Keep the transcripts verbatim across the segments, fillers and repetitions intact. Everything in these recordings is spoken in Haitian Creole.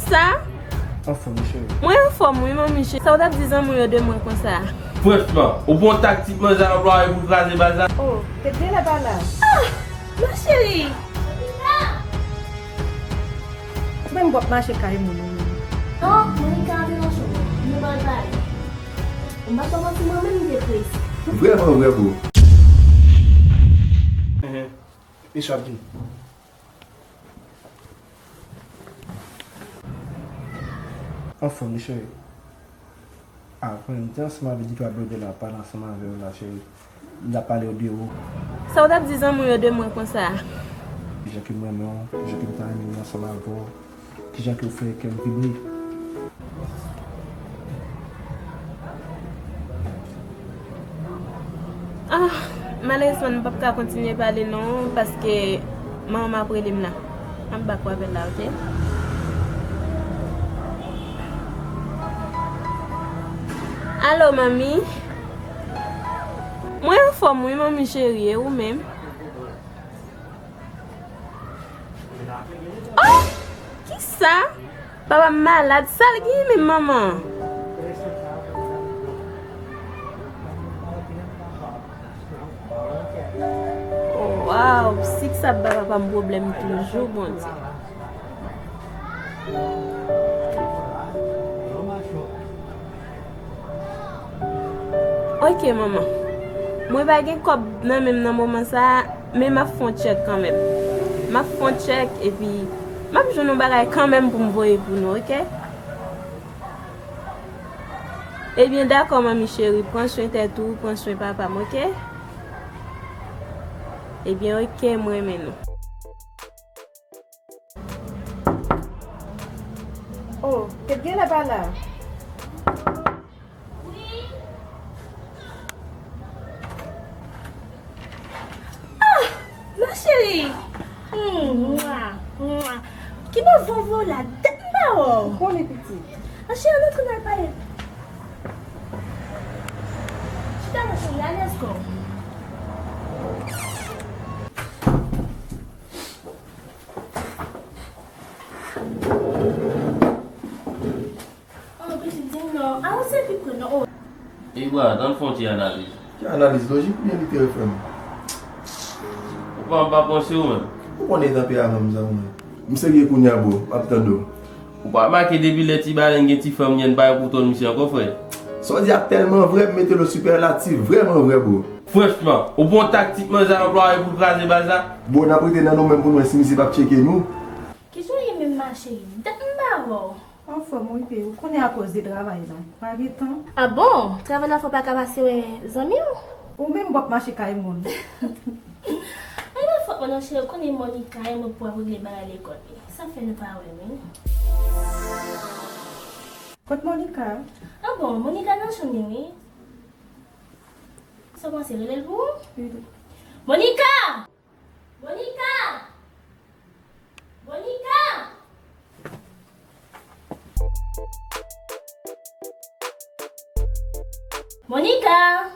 Sa? Anfòm, cheri. Mwen anfòm, wi, manmi cheri. Sa w t ap di zanmi w yo de mwen konsa? Franchman, ou pran taktik manzè anplwaye pou kraze baz la? Oh, te genlè pa la. Ah! Ma cheri! Ou menm w ap mache kay moun, wi. Non, Monica antre nan chanm nan. Nou pral pale. Ou pa kòmanse mwen menm, m te prese. Vrèman vrè, bro. Enhen. Mesye ap vini. Anfòm, cheri. Apre, m te ansanm avè li, pa blode la, pale ansanm avè w la, cheri. Li ap pale w de ou. Sa w t ap di zanmi w yo de mwen konsa? Jan ke m renmen w, jan ke m ta renmen m ansanm avè w, kijan ke w fè kè m vibre. Ah, malerezman, m p ap ka kontinye pale non, paske manman m ap rele m la. M ap bak w apèl la, oke? Alo, manmi? Mwen anfòm, wi, manmi cheri, e ou menm? Oh! Kisa? Papa m malad, sa l gen menm, manman? Oh, waw, sik sa ap ba papa m pwoblèm toujou, Bondye. Ok, manman. Mwen pa gen kòb nan men m nan moman sa a, men m ap fè yon tchèk kanmenm. M ap fè yon tchèk, epi m ap jwenn yon bagay kanmenm pou m voye pou nou, ok? Ebyen, dakò, manmi cheri, pran swen tèt ou, pran swen papa m, ok? Ebyen, ok, m renmen nou. Oh, Kate genlè pa la. Ah, ma chérie. Mwa, mwa. Ki bon vovo la, dat m pa wè w. Ou konnen pitit. Ma chérie, ann antre n al pale. Chita nan chérie, alèz kò w. Oh, pitit, di m non. Avanse pi pre non. Oh. Ey, bra, ann fè yon ti analiz. Ki analiz lojik oubyen literè, frè m? Ou pa, m pa panse w menm. Ou konnen tanperaman m, zanmi mwen. M serye kounye a, bro. M ap tande w. Ou pa remake depi lè ti balen gen ti fanm, li pa gen kouto misye ankò, frè? Sa w di a tèlman vrè, m mete l o sipèlatif, vrèman vrè, bro. Franchman, ou pran taktik manzè anplwaye pou l kraze baz la? Bro, n ap rete nan nou menm pou n wè si misye p ap tcheke nou. Kijan w ye menm, ma chérie? Dat m pa wè w. Anfòm wi, P, ou konnen akoz de travay la. Pa gen tan. A bon? Travay la fè w pa ka pase wè zanmi w? Ou menm w ap mache kay moun. Ay, pa fòt mwen non, cheri, ou konnen Monica e mwen pou ap regle bagay lekòl li. Sa fè nou pa wè m, wi. Kot Monica? A bon, Monica nan chanm li, wi. Sa w panse, rele l pou ou? Rele. Monica! Monica! Monica! Monica!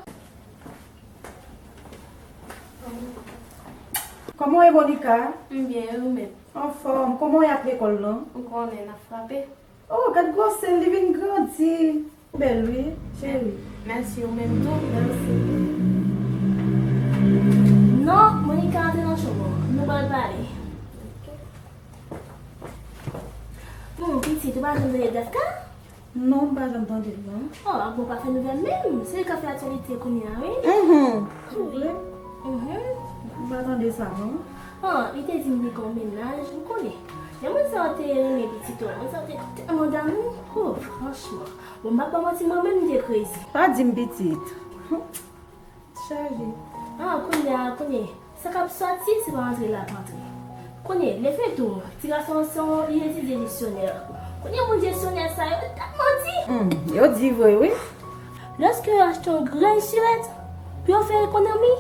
Kòman w ye, Monica? M byen, e ou menm? Anfòm. Kòman w ye ak lekòl lan? Ou konnen, n ap frape. Oh, gad gwosè l, li vin grandi. Bèl wi, cheri. Mèsi, ou menm tou. Mèsi. Non, Monica antre nan chanm ou. Nou pral pale. Bon, pitit, ou pa janm tande Dafka? Non, m pa janm tande l, non. Oh, a bon, pa fè nouvèl menm. Se li k ap fè aktyalite kounye a, wi. Mhm. Wi. Mhm. M pa tande sa, non. Ah, li te di m li gen yon mennaj, ou konnen. Jan moun sa yo te renmen pitit ou, moun sa yo te tèlman damou. Oh, franchman. Bon, m p ap ba w manti, mwen menm m te krezi. Pa di m pitit. Chaje. Ah, kounye a, kounye. Sa k ap sòti, se pa antre l ap antre. Kounye, lè fè tou, ti gason an se yon, li etidye diksyonè. Kounye, moun diksyonè sa yo, t ap manti. Hmm, yo di vre, wi. Lòske yo achte yon grenn sirèt, pou yo fè ekonomi,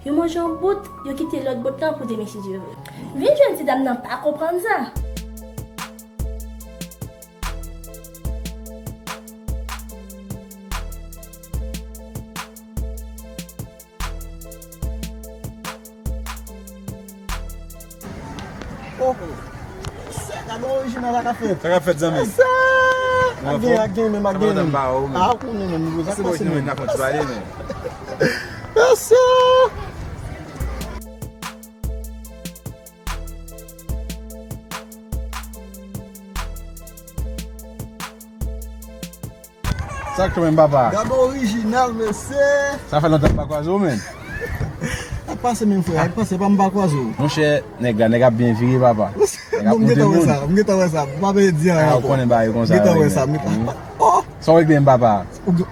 yo manje yon bout, yo kite lòt bout lan pou demen si Dye vle. Vin jwenn ti dam nan pa konprann sa. Oh, sèk Alon orijinal la ka fèt. Sa k ap fèt, zanmi? Sa! Ak gen, ak gen menm, ak gen menm. Kontan m pa wè w, men. A, ou konnen menm, sa k pase menm? Nan fon ti pale, men. Sa! Sa k fèt menm, papa? Gade orijinal, mesye. Sa fè lontan m pa kwaze w, menm. Sa k pase menm, frè? Sa k pase, pa m pa kwaze w? Monchè, nèg la, nèg ap byen vire, papa. Nèg ap monte moun. Bon, m gentan wè sa, m gentan wè sa. M pa vle di anyen ankò. A, ou konnen bagay konsa. M gentan wè sa, m gentan. Oh! Sa w regle m, papa? Ou gen,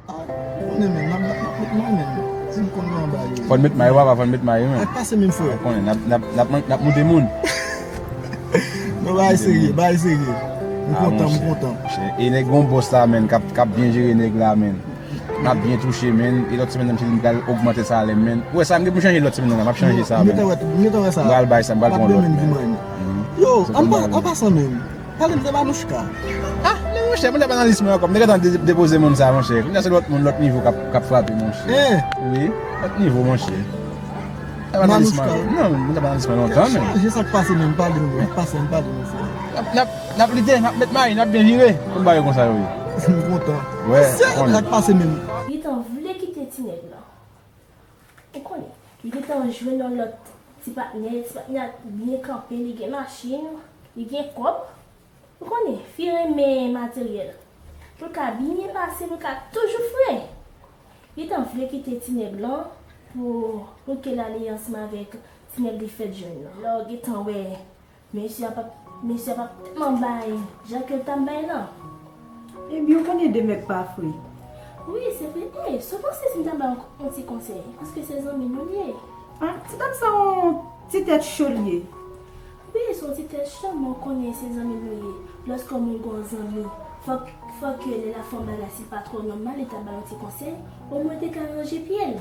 ah, ou konnen menm, n ap, n ap met may menm. Si m konn nan bagay yo. Fò n met may, papa, fò n met may, wi, menm. Sa k pase menm, frè? Ou konnen, n ap, n ap, n ap, n ap monte moun. Non, bagay serye, bagay serye. M kontan, m kontan. E nèg gon bòs la, menm, k ap, k ap byen jere nèg la, menm. M ap byen touche, menm. E lòt semèn nan, m pral ogmante salè m, menm. Ou wè sa, m gen pou chanje lòt semèn nan, m ap chanje sa, menm. M gentan wè, m gentan wè sa. M pral bay sa, m pral pran lòt, menm. Yo, an pa, an pasan menm. Pale m de Manouchka. Ah, men monchè, mwen t ap analiz mwen ankò. M te gentan de-, depoze moun sa, monchè. Kounye a se lòt moun, lòt nivo k ap, k ap frape, monchè. Wi, lòt nivo, monchè. Manouchka. Non, mwen t ap analiz mwen lontan, men. Chanje sa k pase menm, pale m, sa k pase menm, pale m, frè. N ap, n ap, n ap lite, n ap met may, n ap byen vire. Tout bagay konsa yo ye. M kontan. Wè, sa k pase menm. Li t vle kite ti nèg la. Ou konnen, li gentan jwenn yon lòt ti patnè, ti patnè a byen kanpe, li gen machin, li gen kòb. Ou konnen, fi renmen materyèl. Pou l ka byen pase, pou l ka toujou fre. Li gentan vle kite ti nèg lan pou, pou l ke l ale ansanm avèk ti nèg li fèk jwenn lan. Lè w gentan wè Mesye a p ap, mesye a p ap tèlman bay jan ke l t ap bay lan. Ebyen, ou konnen de mèg pa fri. Wi, se vre. E, sa w panse si m ta ba w yon ti konsèy? Paske se zanmi nou l ye. Ah, ti dam sa yon ti tèt cho l ye. Wi, se yon ti tèt cho, men w konnen se zanmi nou ye. Lòske yon moun gen yon zanmi, fòk, fòk ke lè l ap fè yon bagay, si l pa twò nòmal, li ta ba l yon ti konsèy. Omwen te ka ranje pye l.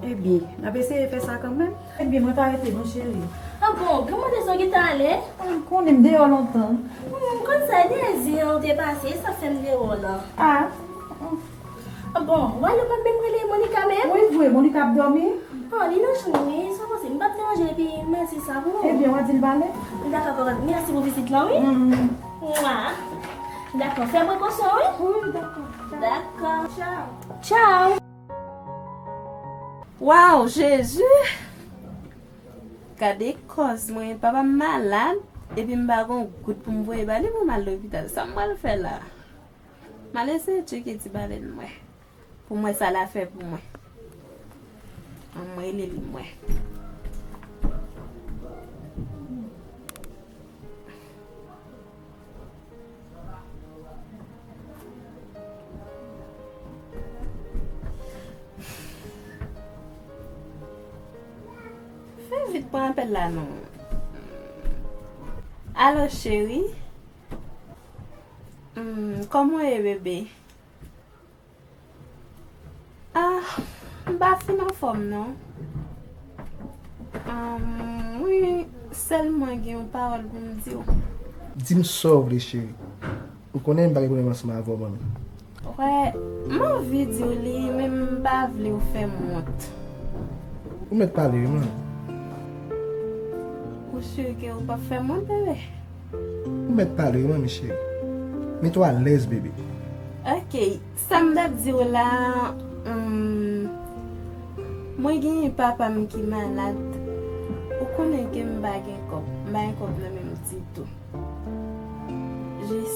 Ebyen, n ap eseye fè sa kanmenm. Ebyen, mwen pa rete non, cheri. Ah bon, granmoun sa w gentan ale? Ah, m konnen m deyò lontan. Hmm, m konn sa, dèyè zen an ou te pase, sa fè m deyò la. Ah. Ah bon, w ale, w pa t menm rele Monica menm? Wi, vre, Monica ap dòmi. Ah, li nan chanm li, sa pase, m p ap deranje l epi mèsi sa pou ou. Ebyen, w a di l pale. Dakò, kòkòt, mèsi pou vizit lan, wi. Mwa. Dakò, fè prekosyon, wi. Wi, dakò. Dakò. Tchaw. Tchaw. Waw, Jezi! Gade kòz mwen, papa m malad, epi m pa gon goud pou m voye ba li pou m al lopital. Sa m pral fè la? M al eseye tcheke ti balèn mwen. Pou m wè sa l a fè pou mwen. An mwen rele li mwen. Fè vit pran apèl la non. Alo, cheri. Hmm, kòman w ye, bebe? Ah, m pa fin anfòm non. Ahn, wi, sèlman gen yon pawòl pou m di w. Di m sa w vle, cheri. Ou konnen m pa gen pwoblèm ansanm avè w, manmi. Wè, m anvi di w li, men m pa vle w fè m wont. Ou mèt pale, wi, manmi. Ou si ke w p ap fè m wont, bebe? Ou mèt pale, wi, manmi cheri. Mete w alèz, bebe. Ok, sa m t ap di w la, hmm, mwen gen papa m ki malad. Ou konnen ke m pa gen kòb, m pa gen kòb nan men m ditou. Jis,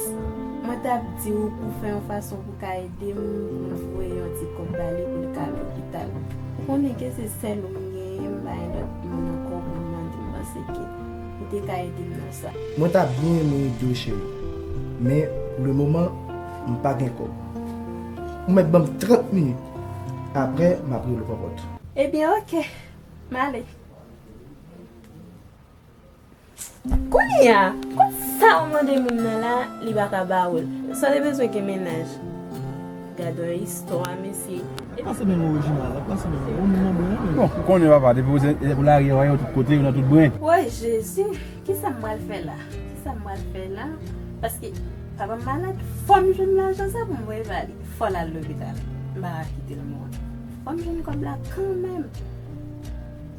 mwen t ap di w pou fè yon fason pou ka ede m, pou m voye yon ti kòb ba li pou l ka lopital. Ou konnen ke se sèl ou m genyen, m pa gen lòt moun ankò pou m mande, m panse ke ou te ka ede m nan sa. Mwen ta byen renmen ede w, cheri. Men, pou lemoman, m pa gen kòb. Ou mèt ban m trant minit. Apre, m ap rele w pa pòt. Ebyen, ok. M ale. Kounye a, kòb sa ou mande moun nan la, li pa ka ba ou l. Sa w te bezwen gen mennaj. Gad yon istwa, mesye. Pase menm orijinal la, pase menm. Bon, moun nan bon, wi. Bon, ou konnen papa, depi ou se, ou lage yo tout kote, ou nan tout bren. Woy, Jezi, kisa m pral fè la? Kisa m pral fè la? Paske papa m malad, fò m jwenn lajan sa pou m voye ba li. Fò l al lopital. M pa ka kite l mouri. Fò m jwenn kòb la kanmenm.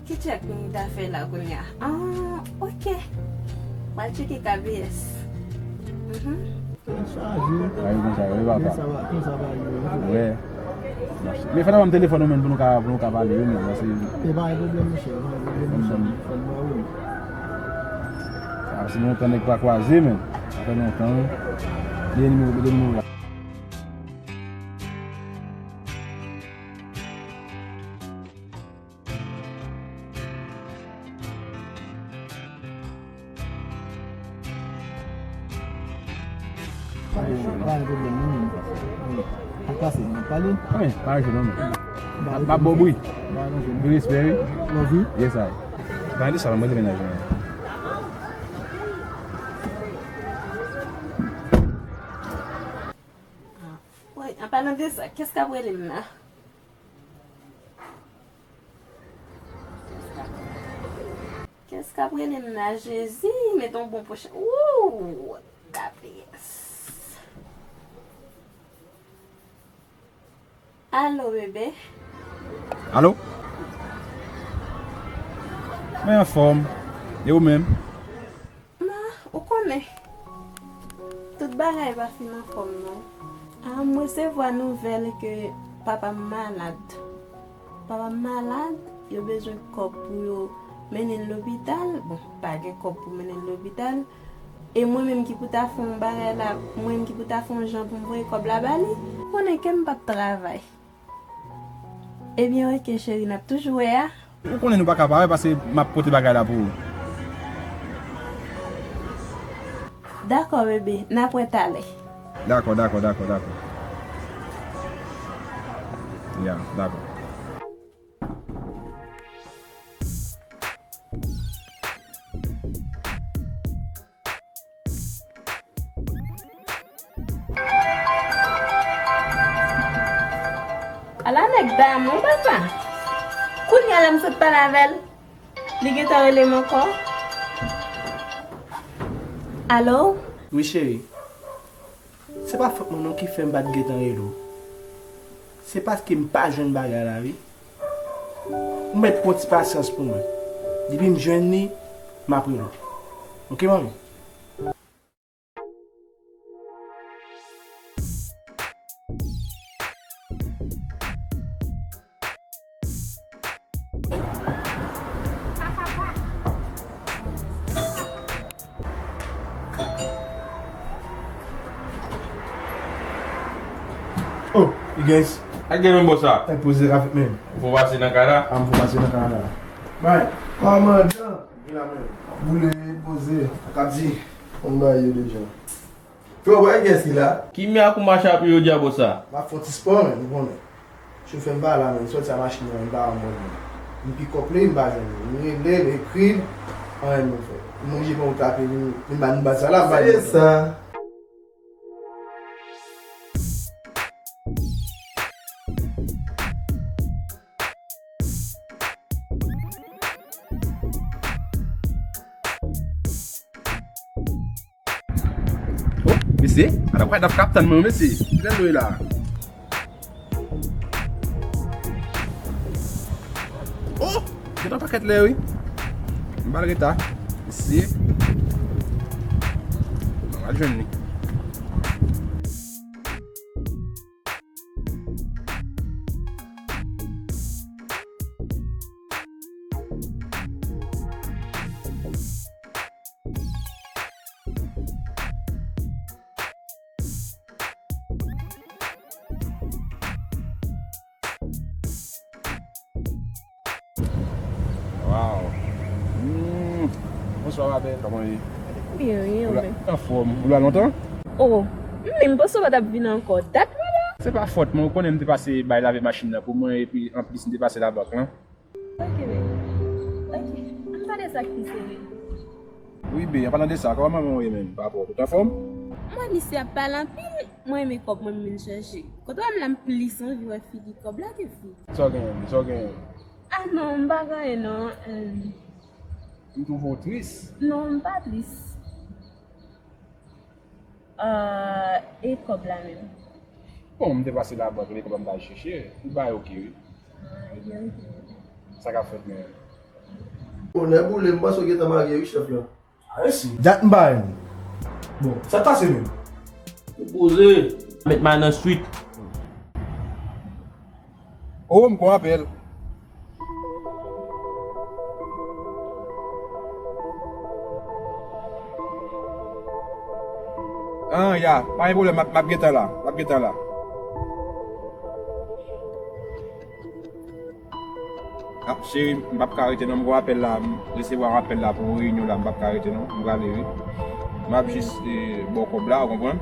Ki tchèk nou ta fè la kounye a? Ah, ok. Pral tcheke K B S. Mhm. Chaje. Sa yo konsa, wi, papa. Konsa va, konsa va, yo. Wè. Men fè nan ban m telefòn ou menm pou nou ka, pou nou ka pale, wi, menm, paske e pa gen pwoblèm, monchè, e pa gen pwoblèm, monchè. Fò m ba ou. Sa fè lontan nèg pa kwaze, men. Sa fè lontan, wi. Li gen nimewo, li gen nimewo la. Pa gen pwoblèm, non, men. Wi. Sa k pase, n ap pale? Wi, pa gen non, men. M ap, m ap ba w bri. Bri respè, wi. Love you. Yes, I. Pa gen de sa, mwen rele mennaj mwen. Wi, an palan de sa, kiyès k ap rele m la? Kiyès k ap rele m la, Jezi? Met yon bon pwochen. Wouw! K P S. Alo, bebe. Alo? Mwen anfòm. E ou menm? Ma, ou konnen, tout bagay pa fin anfòm, non. A, m resevwa nouvèl ke papa m malad. Papa m malad, yo bezwen kòb pou yo mennen l lopital. Bon, pa gen kòb pou mennen l lopital. E mwen menm ki pou ta fè yon bagay la, mwen menm ki pou ta fè yon jan pou m voye kòb la ba li. Ou konnen ke m p ap travay. Ebyen, oke, cheri, n ap toujou wè a. Ou konnen nou pa ka pa wè paske m ap pote bagay la pou ou. Dakò, bebe, n ap wè talè. Dakò, dakò, dakò, dakò. Ya, dakò. Ala nèg damou, papa. Kounye a la m sot pale avè l, li gentan rele m ankò. Alo? Wi, cheri. Se pa fòt mwen non ki fè m pa t gentan rele w. Se paske m pa jwenn bagay la, wi. Ou mèt pran ti pasyans pou mwen. Depi m jwenn li, m ap rele w. Oke, manmi? Oh, Igès. Sa k gen menm bò sa? Ay, poze avèk menm. Ou fò pase nan kay la? A, m fò pase nan kay la. Bay, kòmandan. Vin la menm. Boule, poze. Sa k ap di? Konn bagay yo deja. Frè, wè kiyès ki la? Ki mè ak ou mache ap yo djabò sa? M ap fè yon ti spò, men, ou konnen. Chofè m pa la, men, m sòti a machin nan, m pa anmòd, men. M pikòp li, m pa jwenn li. M rele l, ekri l, anyen m fè. M oblije pran wout la, epi m, m ba nou baz sa la, m ba nou. Se sa. Oh, mesye, madam Kadaf k ap tann mwen, mesye. Kilè nou ye la? Oh, gentan pakèt lè, wi. M pa l reta. Mesye. Mwen al jwenn li. Waw. Hmm. Bonswa, ma belle. Kòman w ye? Byen, wi, ou la, anfòm. Ou la lontan? Oh, m menm panse w pa t ap vin ankò. Dat mwen la. Se pa fòt mwen, ou konnen m te pase bay lave machin nan pou mwen, epi anplis m te pase labank lan. Ok, baby. Ok. Ann pale sa k pi serye. Wi, baby, an palan de sa, kòman manman w ye menm? Pa rapò, tout anfòm? Mwen, misye ap pale anpil, mwen renmen kòb mwen vin chèche. Kote w wè m la, m plis anvi wè figi kòb la ke fi. Sa w genyen, sa w genyen? Ah non, m pa gen anyen non. Euh. M twouve w tris. Non, m pa tris. Ah, e kòb la menm? Bon, m te pase labank, men kòb la m t al chèche. Li bay oke, wi. Ah, ebyen, oke. Sa k ap fèt menm? Bonè boule, m panse w gentan marye, wi, chèf lan. Ayisyen. Dat m pa renmen. Bon, sa k pase menm? Ou poze. Met may nan street. Oh, m gon apèl. Ah, ya, pa gen pwoblèm, m ap, m ap gentan la, m ap gentan la. Ah, cheri, m p ap ka rete non, m gon apèl la, m resevwa yon apèl la pou yon reyinyon la, m p ap ka rete non, m prale wi. M ap jis, eh, ba w kòb la, ou konprann?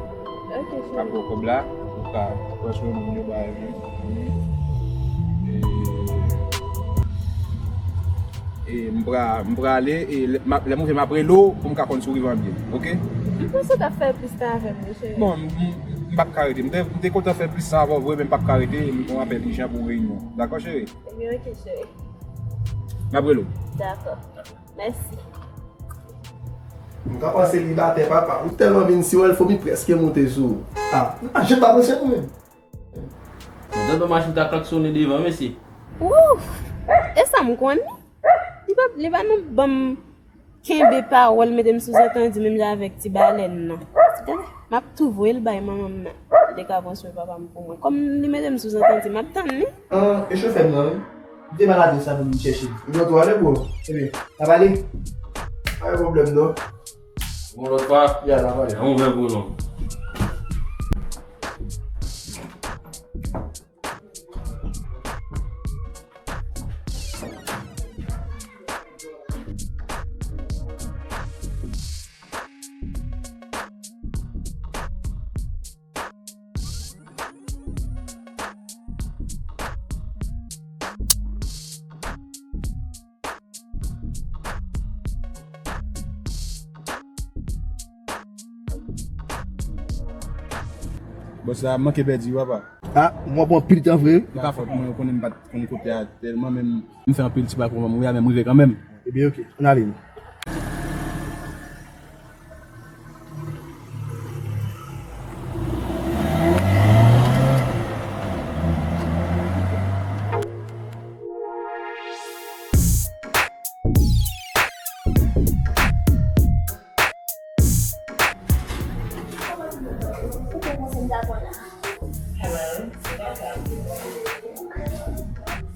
Ok, cheri. M ap ba w kòb la, ou ka pran swen moun yo, bagay yo. E, e m pra-, m prale, e lè m ap, lè m rive, m ap rele w pou m ka konn si w rive an byen, ok? M panse w t ap fè plis tan avè m wi, cheri. Bon, m, m, m p ap ka rete. M te, m te kontan fè plis tan avè w vre, men m p ap ka rete, m gon apèl ijan pou reyinyon. Dakò, cheri? Ebyen, ok, cheri. M ap rele w. Dakò. Mèsi. M ka panse li batè, papa. M tèlman vin si w, fò m prèske monte sou ou. Ah, ah, jan pa panse nou menm. Mwen tande machin ta klaksonnen devan, mesye. Wouf! E sa m konn li? Li pa, li pa nan ban m kenbe pawòl, mete m souzantandi menm jan avèk ti balèn nan. Gade, m ap tou voye l bay manman m nan. Li te ka pran swen papa m pou mwen. Kòm li mete m souzantandi, m ap tann li. An, e chofè m nan, wi. M te malad sa pou m chèche. M nan tou ale, bro. Ebyen, n ap ale. Pa gen pwoblèm, non. Yon lòt fwa. Ya, n ap ale. Yon vè pou nou. Bòs la manke pèdi wi, papa. Ah, mwen pran pil tan vre. Se pa fòt mwen, ou konnen m pa t konn kote a tèlman, men m fè anpil ti pa konprann, wi, men m rive kanmenm. Ebyen, ok, ann ale.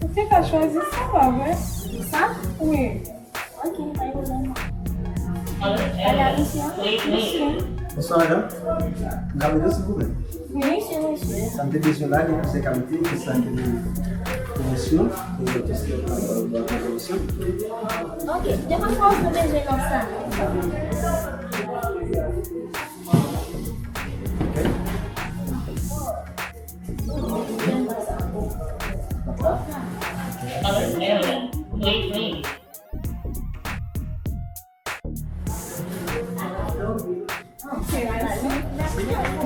Ou te ka chwazi sa, pa vre? Sa? Wi. Ok, pa gen pwoblèm. Pale a mesye an? Mesye. Bonswa, madanm. M ka ede w, silvouplè? Wi, mesye, mesye. Sa m te bezwen la, gen plizyè kalite, gen sa ki gen pwomosyon, gen lòt tou, euh, bon, pwomosyon. Ok, de pa fwa ou bezwen nan sa. Ok.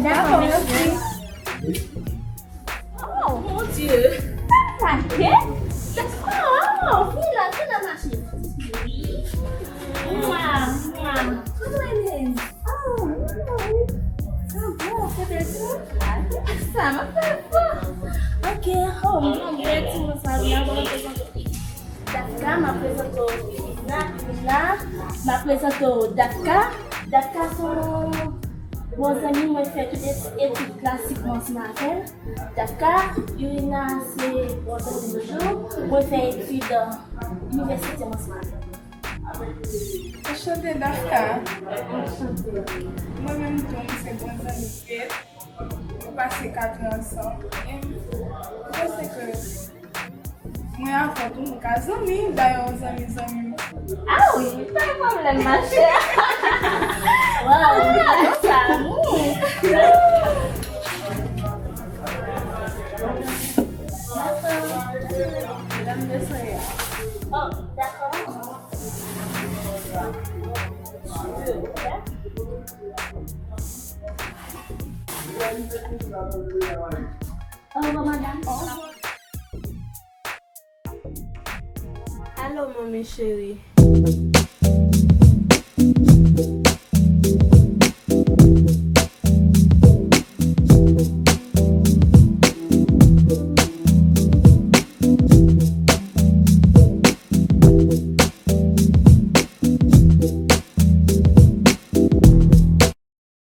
Dakò, mèsi. Oh, mon Dieu. Sa k pase? Oh, fi la, ki nan machin? Wi. Mwa, mwa. Kòman w ye? Oh, wi. Sa bon, se bèl tou? Sa, m ap fè fò. Ok, oh, mwen bèl tou, sa, mwen ap prezante. Dafka, m ap prezante w Ivna, Ivna, m ap prezante w Dafka. Dafka se yon bon zanmi mwen fè tout et-, etid klasik mwen ansanm avè l. Dafka, Irina se bon zanmi m toujou, mwen fè etid, euh, inivèsite mwen ansanm avè l. Anchante Dafka. Anchante. Mwen menm tou, m se bon zanmi Kate. Nou pase kat an ansanm. E m panse ke mwen avè w tou, nou ka zanmi. Dayè, w zanmi zanmi m. Ah wi, pa gen pwoblèm, ma chère. Waw, m adore sa. Dakò. Medam de soya. Oh, dakò. Au revoir, madame. Alo, manmi cheri.